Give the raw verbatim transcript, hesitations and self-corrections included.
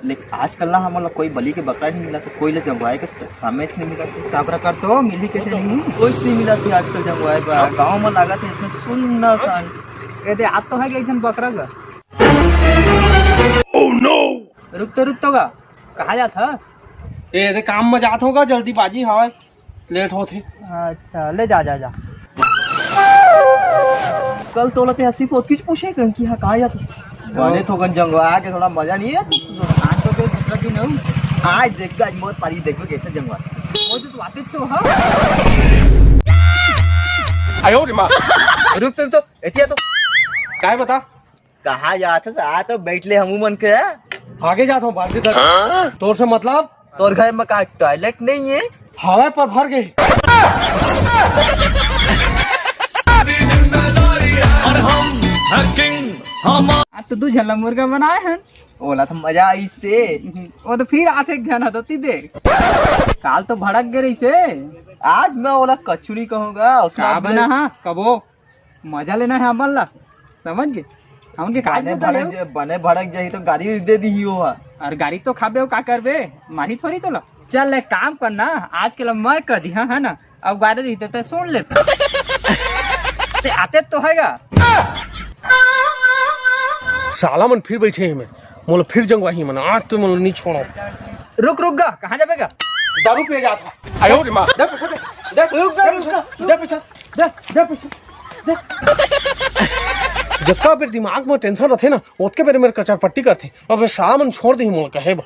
लेकिन आजकल ना हमन ला कोई बलि के बकरा नहीं मिलत हे, कोई ला जंगवाए के समय नहीं मिलत हे। साबरा कर तो मिली कैसे नहीं, कोई नहीं मिलत हे आजकल जंगवाए बर। गाँव में लागत हे इसमें सुन्ना सान। ए दे, आज तो है कि एक झन बकरा का। रुक तो, रुक तो गा, कहाँ जात हस? ए दे, काम में जात होगा, जल्दीबाजी हवय। लेट होत हे। अच्छा, ले जा, जा, जा। कल तोला ते हंसी पोत किच पूछे कन कि हाँ, कहाँ जात? बने थोकन जंगवा के थोड़ा मजा नहीं है। आज तो कोई दूसरा दिन हो। आज देख, आज मोर पारी देखबे कैसे जंगवा। वो तो तू आते छो, हाँ? आयो रे माँ। रुक तो, तो, एतिया तो। काय बता? कहाँ जात हस? आ तो बैठ ले हमू मन के। आगे जात हूँ बाल्टी तक। तोर से मतलब? तोर घर में का टॉयलेट नहीं है? हवा पर भर गए। और हम है किंग, हम आज तो दू झन ला मुर्गा बनाए हन। ओला तो मजा आइस से। वो तो फिर आथे एक झन ह तो ती दे। काल तो भड़क गे रहिस हे। आज मैं ओला कछु नहीं कहूँगा। उसका का बना हा कबो? मजा लेना है हमन ला, समझ गे? हमन के काज बने बता ले। भड़क जे-, बने भड़क जाही तो गाड़ी दे दीही वो ह। अरे गाड़ी तो खाबे, वो का करबे? मारी थोड़ी तोला। चल एक काम करना, आज के ला मैं कर दी, हाँ, है ना? अब गाड़ी दी ते सुन ले। ते आते तो हैगा। साला मन फिर बैठे हे, मैं मोला फिर जंगवाही मन, आज तो मोला नहीं छोड़ो। रुक रुक गा, कहाँ जाबे गा? दारू पिए जात हूँ। आयो रे माँ। दे पैसा दे, दे, रुक, दे रुक, पैसा, रुक। दे पैसा, दे, दे पैसा, दे। जतका बेर दिमाग में टेंशन रथे ना, ओतके बेर मेर कचर पट्टी करथे। अब साला मन छोड़ दही मोला कहे बर।